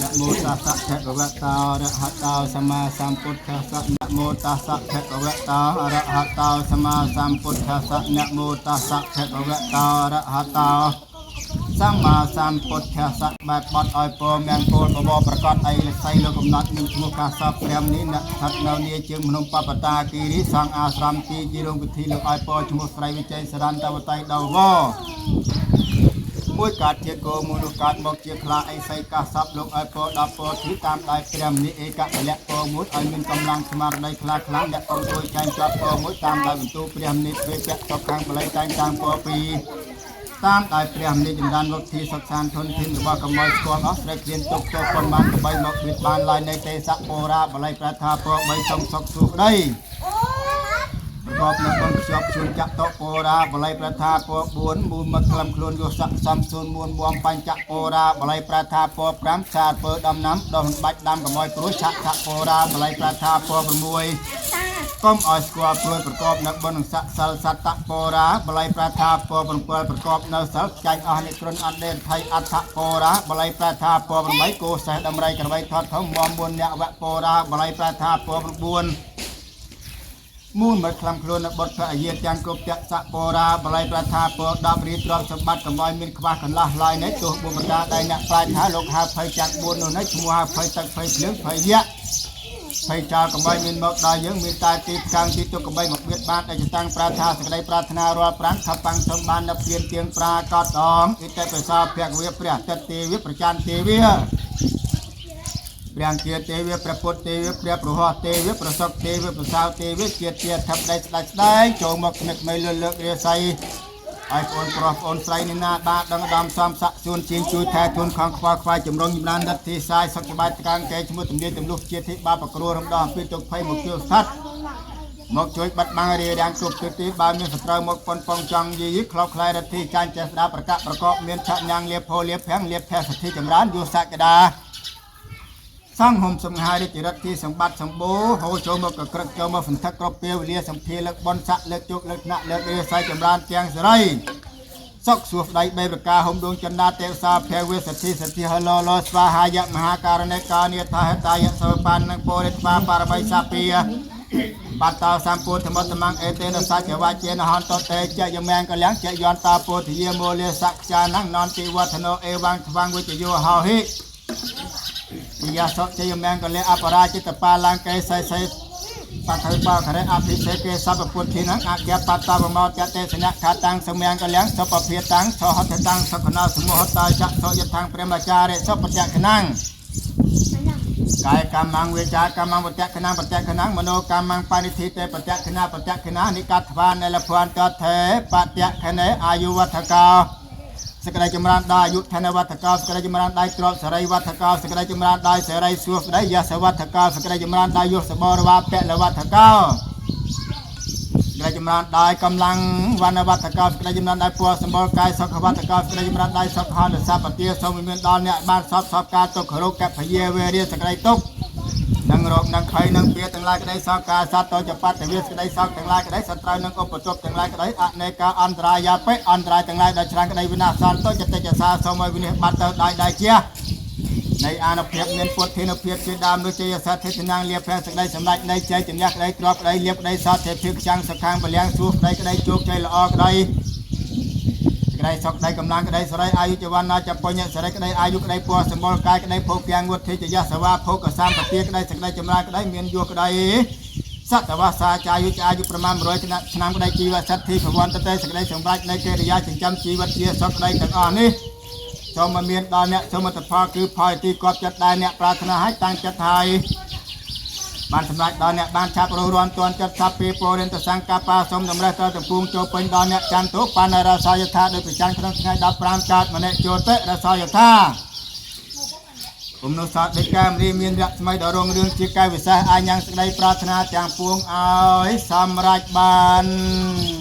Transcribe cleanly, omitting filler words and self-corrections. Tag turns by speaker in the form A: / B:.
A: នមោតស្សៈភគវតោអរហតោសម្មាសម្ពុទ្ធស្សៈនមោតស្សៈភគវតោអរហតោសម្មាសម្ពុទ្ធស្សៈនមោតស្សៈភគវតោអរហតោសម្មាសម្ពុទ្ធស្សៈបែបបត់ឲ្យពរមង្គលបវរប្រកាសអីលស័យលោកកំណត់នឹងឈ្មោះកាសពព្រះនេះអ្នកស្ថិតនៅនាជើងភ្នំបបតាគិរីសង់អាស្រមទីជារោងពិធីលោកឲ្យពរឈ្មោះស្រីវិជ័យសរន្តវតីដល់វមួយកាត់ជាគោមួយនោះកាត់មកជាខ្លាអីសីកាសពលោកឲ្យពរដល់ពរទីតាមដៃព្រះនេះឯកពលៈពរមួយឲ្យមានកម្លាំងស្មារតីខ្លាខ្លាំងអ្នកកុំជួយចាញ់ជាប់ពរមួយតាមដៃបន្ទូព្រះនេះពេលពាក់សពខាងបល័យតែងតាំងពរពីរតាមដោយព្រះនេះចម្រើនវុធីសុខសានធនធានរបស់កម្លស្គាល់អស់ស្រេចគ្រានទុកទោសប៉ុន្មានក្បីមកបៀតបានឡើយនៃទេសៈបរាបល័យប្រាថាពរបីសុំសុខសួស្តីប្រកបនឹងបុណ្យខ្ជាប់ជួនចតុបរាបល័យប្រាថាពរ4មូលមកក្លំខ្លួនយោស័កសំសូនមួនមួមបញ្ចបរាបល័យប្រាថាពរ5សាពើដំណាំដោះបាច់ដាំកម្អយព្រួយឆៈថបរាបល័យប្រាថាពរ6កុំឲ្យស្គាល់ព្រួយប្រកបនៅបុណ្យស័កសិលសត្តបរាបល័យប្រាថាពរ7ប្រកបនៅសិលចាញ់អស់និក្រនអត់ដេថៃអដ្ឋបរាបល័យប្រាថាពរ8គោសេះដំរីក្របីថត់ធំមម4អ្នកវៈបរាបល័យប្រាថាពរ9មូលមកខ្លាំងខ្លួននៅបុត្រភរិយាទាំងគ្រប់តសៈបរាបល័យប្រាថាពរ10រីទ្រព្យសម្បត្តិកំឲ្យមានខ្វះកន្លះឡើយនេះទោះបុព្វកាដែលអ្នកប្រាជ្ញថាលោកហៅភ័យទាំង4នោះនេះឈ្មោះហៅភ័យទឹកភ័យភ្លើងភ័យយៈភ័យចោលកំបីមានមកដល់យើងមានតែទីផ្កាំងទីទុកកំបីមកបៀតបានដែលចតាំងប្រាថាសក្តីប្រាថ្នារាល់ប្រាំងថាប៉ាំងសំបាននៅព្រានទៀងប្រាកដងអិតិបិសោភគវិព្រះអាទិត្យទេវិប្រច័នទេវិព្រះអង្គាទេវព្រះពុទ្ធទេវព្រះប្រហោះទេវប្រសុកទេវប្រសៅទេវជាតិជាថប់ដៃស្ដាច់ស្ដែងចូលមកនឹកមិនលលើករាសីឲ្យបងប្រុសបងស្រីនេះណាបាទដងដំសំស័កសួនជាងជួយថែទួនខំខ្វល់ខ្វាយចម្រុងចម្រើនរដ្ឋធីសាយសុខសប្បាយតកាងកែឈ្មោះទំនាយទំលុះជាធីបាបគ្រួរំដោះពីទុកភ័យមកជួយសត្វមកជួយបាត់បង់រារាំងគ្រប់ទិសទីបើមានសត្រូវមកប៉ុនប៉ងចង់យីក្លោបខ្លាយរដ្ឋីចាញ់ចេះស្ដាប់ប្រកាសប្រកបមានឆាក់ញ៉ាងលៀបផោលៀបភាំងលៀបភេសទ្ធិចម្រើនយុសក្តាសង្ហុំសង្ហារិទ្ធរិទ្ធិសម្បត្តិសម្បូរហូរចូលមកកក្រឹកចូលមកសន្ធឹកគ្រប់ពេលវេលាសម្ភារលើកបនស័កលើកជោគលើកថ្នាក់លើករាសីចម្រើនទាំងសេរីសុខសួស្តីបីប្រការហុំដួងចិន្តាទេវសាភវេសទ្ធិសទ្ធិហឡឡស្វាហាយមហាករណេកានិថាហតាយសវបាននឹងពោរិត្វាបារមីសាពាបតោសម្ពុទ្ធមតមង្អេតេនសច្ចវចេនហន្តតេចយមង្គលំចយន្តាពោធិយមូលាសក្ចាននន្តិវឌ្ឍនោអេវងថ្វាងវិជយោហោហិយាសជយមង្គលអបរាជិតបាលង្កេសៃសៃបថវិបាករេអភិសេកេសពពុទ្ធិនអគ្គបតវមោតតេសនៈខាតាំងសមង្គលំសុពភាតាំងសហតតាំងសុខណោសមោហតាចសយថាងព្រះមចារិសុបតកណੰកាយកម្មងវិចាកម្មងបតកណੰបតកណੰមโนកម្មងបនិធិតេបតកណបតកណនិកត្វានិលភន្តថេបតកណេអាយុវត្ថកោសក្តីចម្រើនដល់អាយុធនវត្ថកោសក្តីចម្រើនដល់ទ្រព្យសេរីវត្ថកោសក្តីចម្រើនដល់សេរីសួស្តីយសវត្ថកោសក្តីចម្រើនដល់យុសបរវាពលវត្ថកោសក្តីចម្រើនដល់កម្លាំងវណ្ណវត្ថកោសក្តីចម្រើនដល់ពណ៌សម្បុរកាយសុខវត្ថកោសក្តីចម្រើនដល់សុខហន្តសពទាសូមមានដល់អ្នកបានសពសពការទុក្ខរោគពយាវេរាសក្តីទុក្ខនឹងរោគនឹងភ័យនឹងពៀទាំងឡាយក្តីសោកាសត្វតចបត្តវាសក្តីសោកទាំងឡាយក្តីសត្រូវនឹងឧបទ្រពទាំងឡាយក្តីអនេកាអន្តរាយាបិអន្តរាយទាំងឡាយដល់ច្រើនក្តីវិនាសន្តចតិចសាសូមឲ្យវិនិច្ឆ័យបាត់ទៅដោយដៃជានៃអានុភាពមានពុទ្ធានុភាពជាដើមនោះជ័យសទ្ធិធនាងលាភៈសក្តីសម្រេចនៃជ័យជំនះក្តីទ្រព្យក្តីលៀបក្តីសទ្ធិភាពខ្ចាំងសុខាងបលាំងសួស្តីក្តីជោគជ័យល្អក្តីក្តីសុខក្តីកម្លាំងក្តីសរីអាយុជីវណាចបញ្ញសរីក្តីអាយុក្តីពណ៌សម្បុរកាយក្តីភោគទាំងវុទ្ធិចយសវាភោគសម្បទាក្តីសក្តីចម្រើនក្តីមានយុះក្តីសតវសាចាយុអាយុប្រមាណ100ឆ្នាំក្តីជីវសិទ្ធិភវន្តទេសក្តីសម្រេចនៃកិរិយាចិញ្ចឹមជីវិតជាសុខក្តីទាំងអស់នេះសូមមានដល់អ្នកសូមតផលគឺផលទីគប់ចិត្តដែរអ្នកប្រាថ្នាឲ្យតាំងចិត្តហើយបានសម្រេចដល់អ្នកបានឆាប់រស់រានទាន់ចិត្តសាប់ពីពរិន្តសង្កបាសូមតម្រេះទៅកំពងចូលពេញដល់អ្នកចន្ទុបណ្ណរសយថាដោយប្រចាំក្នុងថ្ងៃ15កើតមនិជោតិរសយថាគុំនុសតដេកាមរីមានរស្មីដ៏រុងរឿងជាកាយវិសេសអាញ៉ាំងសេចក្តីប្រាថ្នាទាំងពួងឲ្យសម្រេចបាន។